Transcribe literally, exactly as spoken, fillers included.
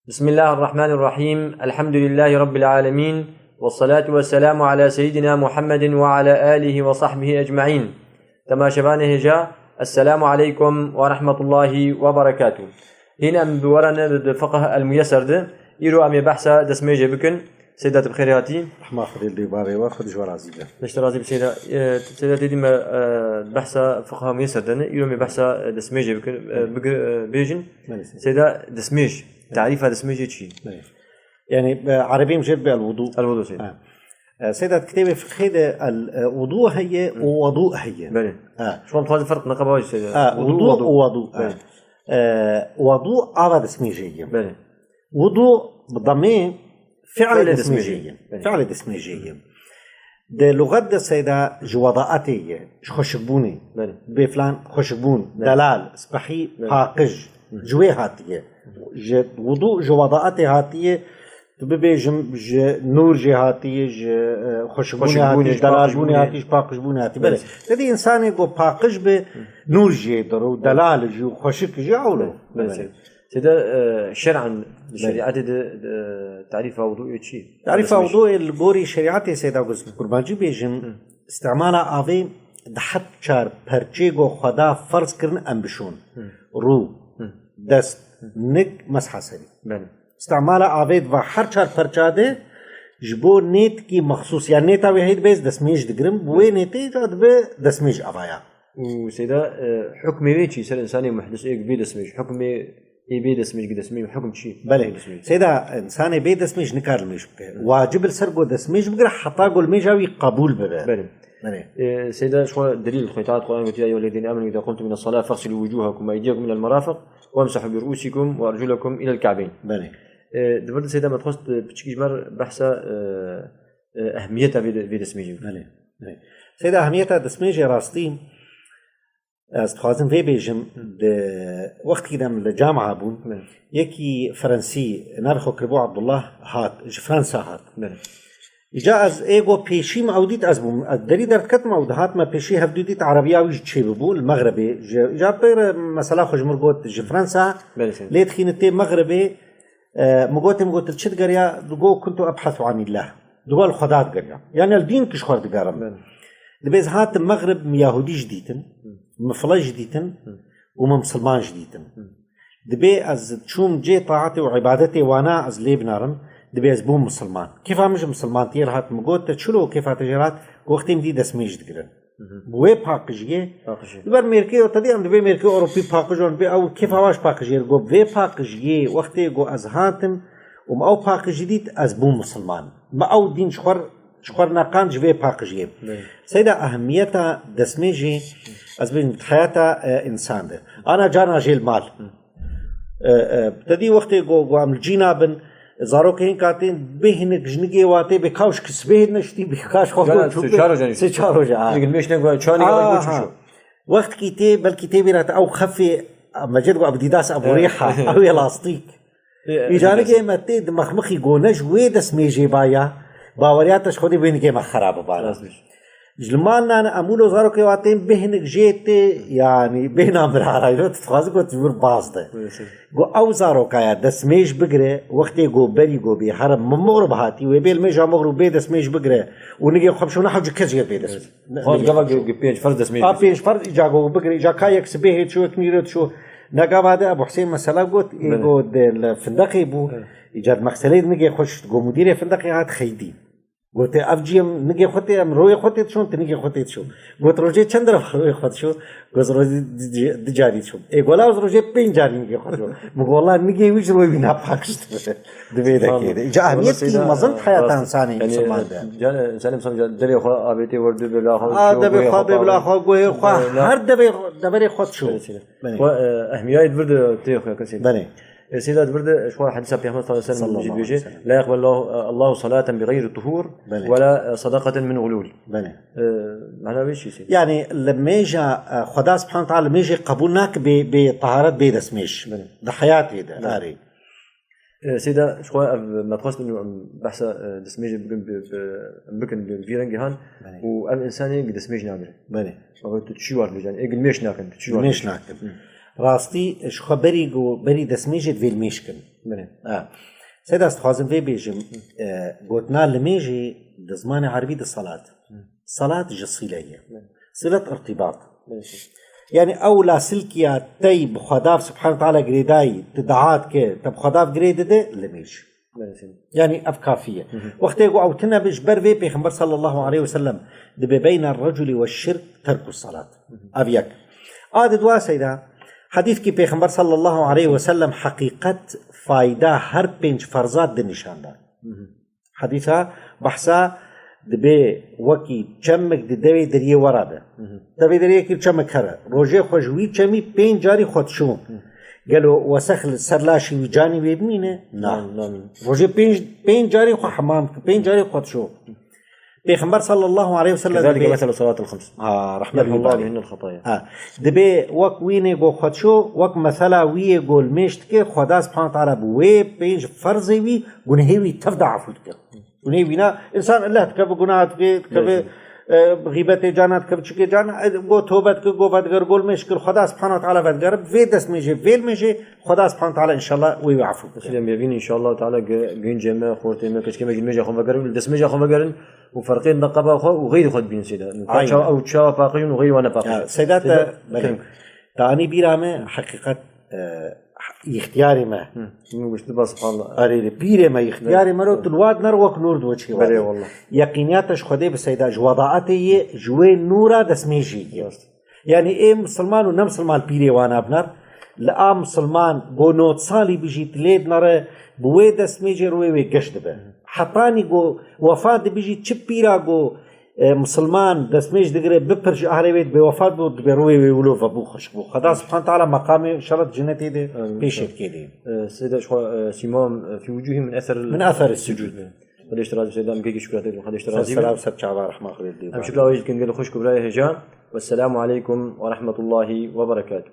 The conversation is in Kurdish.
بسم الله الرحمن الرحيم. الحمد لله رب العالمين. والصلاة والسلام على سيدنا محمد وعلى آله وصحبه أجمعين. Temaşevanê hêja, Esselamu aleykum ve rahmetullahi ve berekatuh. Hîn em bi we re ne di fiqh el-muyeser de. Îro em ê behsa destmêjê bikin. Seyda, tu bi xêrê hatî. Rehma Xwedê li bavê we, Xwedê ji we razî be. Beşte razî bi Seyda. E, Seyda, tê dî me, e, behsa fiqha muyeser de ne. Îro em ê behsa, e, destmêjê bikin. E, bigi-, e, bêjin. Belê, Seyda. Seyda, destmêj. Tarîfa destmêjê çi? Belê. Yani, e, erebî em jê dibe el-wudu. El-wudu, Seyda. Ha. E, Seyda, kitêbê fiqhê de el, e, wudu heye û wudu heye. Belê. Ha. Şu an dixwazin ferq neqeba jî, Seyda. Ha, wudu, wudu û wudu. Belê. Ha. E, wudu ava destmêjê ye. Belê. Wudu bi damê fi'lê destmêjê ye. Belê. Fi'lê destmêjê ye. Di luxet de Seyda ji wedaetê ye, ji xweşikbûnê. Belê. Bê filan xweşikbûn, Belê. delal, spehî, Belê. paqij, Hı. ji wê hatiye. Ji wudu, ji wedaetê hatiye, tu bibêjim ji nûr jê hatiye, ji, e, xweşikbûnê Xweşikbûnê, hatiye, ji ji delalbûnê paqijbûnê. hatiye, ji paqijbûnê hatiye. Belê. Belê. Te dî insanê ku paqij be, Hı. nûr jê dir û delal jî û xweşik jî ewlo. Belê. Belê. Belê. Seyda, e, şer'an, di Belê. şerîetê de, de, tarîfa wudûyê çi? Tarîfa Destmêj. wudûyê li gorî şerîetê Seyda, ku ez bi kurmancî bêjim, Hı. îstimala avê di heft çar perçê ku Xweda ferz kirin em bişon. Hı. Rû, Hı. dest, Hı. nik, mesha serî. Belê. Îstimala avê di va her çar perça de ji bo nêtkî mexsûs, ya nêta wê heyî dibe ez destmêj digirim, bi wê nêtê ca dibe destmêj avaya. Û Seyda, e, hukmê wê çi? Ser insanê muhdis ê bê destmêj. Hukmê ê bê destmêj, gi destmêj, hukm çi? Belê. Bê destmêj. Seyda, insanê bê destmêj nikar limêj bike. Wacib li ser ku destmêj bigire, heta ku limêja wî qebûl bibe. Belê. Belê. E, Seyda, ji xwe delîl, Xwedê Teala Quran gotiye, "Ya eyyuhellezîne amenu îza qumtum îles-salâ fexsilû wucûhekum we eydîyekum îlel merafik, wemsehû bi ru'ûsikum we ercûlekum îlel ke'beyn." Belê. E, di vir de Seyda, me dixwest, e, piçikî ji me re behsa, e, e, ehmiyeta vê de-, vê destmêjê bike. Belê. Belê. Seyda, ehmiyeta destmêjê rastî, ez dixwazim vê bêjim, Hı. di wextî de em li camia bûn, Belê. yekî Frensî, navê xwe kiribû Abdullah, hat, ji Fransa hat. Belê. Îca ez ê go pêşî me ew dît, ez bûm, ez derî derdiketim, ew dihat me pêşî hevdû dît, erebiya wî jî çêbibû, li Mexribê. Ji, îca pê re mesela xwe ji mir got, ji Fransa Belê, seyda. lê dixîne tê Mexribê, e, min gotim, gotin, çi digeriya? Digo, kuntu ebhesu anillah. Digo, li Xweda digeriya. Yani, li dîn ki ji xwe digerim. Belê. Dibê ez hatim Mexrib, min Yahudî jî dîtin, Hı. min file jî dîtin Hı. û min misilman jî dîtin. Hı. Dibê ez çûm cê taetê û îbadetê wana ez lê binarim, dibê ez bûm misilman. Kêfa min ji misilmantiyê re hat, min got, te çilo kêfa te jê re hat? Wextê min dî destmêj digirin. Hı hı. Bi wê paqijiyê, Paqijî. li ber mêrkê, te dî em dibê mêrkê Ewropî paqij on, dibê ew kêfa wan ji paqijiyê re got, bi vê paqijiyê wextê ku ez hatim û min ew paqijî dît, ez bûm misilman. Min ew dîn ji xwe re, ji xwe re neqand ji vê paqijiyê. Belê. Seyda, ehmiyeta destmêjê, ez bêjim, di heyata, e, însan de. Ana carna jê li mal. Hı. E, e, te dî wextê ku, ku em li cîna bin, zarokên katên bê hinek ji nigê watê bê kawş ki sibê ne ştî bê kaş xwe Cana, got sê çar rojan sê çar roja, ha. Hinek li mêş ne got, çar ne got, Aha. çi şo? Wextkî tê, belkî tê bîra te ew xefê, mecid ku Adidas, ev Evet. rêha, ew ê lastîk. E, Îca evet. nigê me tê di mexmixî gone ji wê destmêjê baya, baweriya te ji xwedê wê nigê me xera bibana. Rast. Ji li mal nane em wilo zarokê wa tên bê hinek jê tê, yanî bê namira rayno, tu dixwazi ku tu vir baz de. Buyurun. Go ew zarokaya destmêj bigire, wextê go berî go bê here min moxrib hatî, wê bê li mêja moxrib bê destmêj bigire û nigê xwe bişo ne hewce kes jê bê destmêj. Xwaz gava ge-, ge pênc ferz destmêj A bigire. pênc ferz îca go bigire, îca ka yek sibê hê ço, yek nîrê ço. Ne gava de Ebu Husên mesela got, ê Belê. go de li findexê bû, Evet. îca li mexselê nigê xwe şt, go mudîrê findexê hat xeydî. Gote, ev cî em nigê xwe tê, em royê xwe tê dişon, tu nigê xwe tê dişon. Got, rojê çend defa royê xwe dişo? Got, rojê di, di, di carî dişo. Ê, gola ez rojê pênc carî nigê xwe dişo. Min got, wela nigê wî ji royê wî napak ji dibe. Dibê de Tamam. kê de. Îca Wala ehmiyetî seyda, mezin di heyata rast. insanê Yanî, misilman de. Can, insanê misilman can, devê xwe avêtê wer du bê bila xwe A, dişo, devê guhê xwe, xwe bê bila pavê. xwe, guhê xwe, Bela. her devê, deverê xwe dişo. Belê, seyda. Belê. Xwe, e, ehmiyayê di vir de tê xwe kesê. Belê. E, seyda di vir de, ji xwe hedîsa Pêxember sallallahu aleyhi ve sellem Sallallahu jî dibêje, aleyhi ve sellem. "La yeqbel Allahu, Allahu salatan bi gayri tuhur Belê. ve la, e, sadaqaten min gulul." Belê. E, mana wê çi seyda? Yani li mêja, e, Xweda subhanahu teala li mêjê qebûl nake bê, bê taharet, bê destmêj. Belê. Di heyatê de, Belê. arê. E, seyda, ji xwe ev me dixwest û em behsa, e, destmêjê bikin, bi, bi, em bikin bi vî rengê han Belê. û ev insanê gi destmêj nagire. Belê. Ama tu çi war dibêjin? Ê, gilmêş nakin, tu çi war Gilmêş dibêjin? nakin. Hı. Rastî, ji xwe berî go-, berî destmêjê divê limêj kin. Belê. Ha. Seyda, ez dixwazim vê bêjim, e, gotina limêjê di zimanê erebî di salat. Salat ji sîle ye. Belê. Silet irtibat. Belê. Yani ew lasilkiya tey bi Xwedav Subhanahu Teala girêdayî, tu dua dike, te bi Xwedav girê dide, limêj. Belê. Yani ev kafî ye. Hı hı. Wextê ku ew tune be ji ber vê Pêxember sallallahu aleyhi ve sellem dibe beyne reculi ve şirk terku salat. Hı hı. Ev yek. A di dua seyda, hedîfkî Pêxember sallallahu aleyhi ve sellem heqîqet fayda her pênc ferza di nişan da. Hı hı. Hedîsa behsa dibe wekî çemik di devê deriyê we ra be. Hı hı. Devê deriyekî çemik here. Rojê xwe ji wî çemî pênc carî xwe dişo. Hı. Gelo wesexî li ser laşê wî canî wê bimîne? Na. Na, namîne. Rojê pênc, pênc carî xwe hemam dike, pênc carî xwe dişo. Pêxember sallallahu aleyhi ve sellem كذلك dibe مثل الصلوات الخمس. Ha, rahmet يمحو الله بهن الخطايا. Ha, dibe wek wînê go xwe dişo, wek mesela wî yê go limêj dike, Xweda Subhanahu Teala bi wê pênc ferzê wî gunehê wî tev de afû dike. Gunehê wî na, însan ille dikeve gunah dike, dikeve, Evet. e, xîbetê cana dikeve, çikê cana, e, go tobe dike, go vediger, go limêj kir, Xweda Subhanahu Teala vedigere, vê destmêjê, vê limêjê, Xweda Subhanahu Teala înşallah wê wî afû bike. Sîdem yevîn înşallah Teala ge-, gêncê me, xortê me, keçikê me jî limêja xwe vegerin, destmêja xwe vegerin û ferqê me qeba xwe û xeyrê xwe dibînin seyda. Aynen. Çawa, ew çawa paqij in û xeyrê wan ne paqij. Ya, seyda te, Seyda, belê. Kevin. Te anî bîra me, heqîqet, e, îxtiyarê me. Hı. Min goşt, ba subhanallah. Erê, pîrê me, îxtiyarê me ro, tu li wad ner wek nûr di weçê Belê wad. Wallah. Yeqîniya te ji Xwedê bi seyda, ji wedaetê yê, ji wê nûra destmêjê yê. Rast. Yani ê misilman û ne misilman pîrê wan abnar, li a misilman go nod salî bijî, tu lê dinere, bi wê destmêjê rûyê wê geş dibe. Hetanî go wefa dibijî, çi pîra go, e, misilman destmêj digire, bipir ji ahlê wê dibe wefat bû, dibe rûyê wê wilo vebû, xweşik bû. Xweda Subhanahu Teala meqamê şeref cennetê de Amin. Pêşê dikê dê. E, seyda ji xwe, e, سيماهم في وجوههم من أثر من أثر السجود. السجود. Xwedê ji te razî be, Seyda, em kekî şikratê dibin. Xwedê ji te Em razî be. Selam ser çava rehma Xwedê dê. Em şikra wê dikin gelê xweşik û birayê hêja. Wesselamu aleykum ve rahmetullahi ve berekatuh.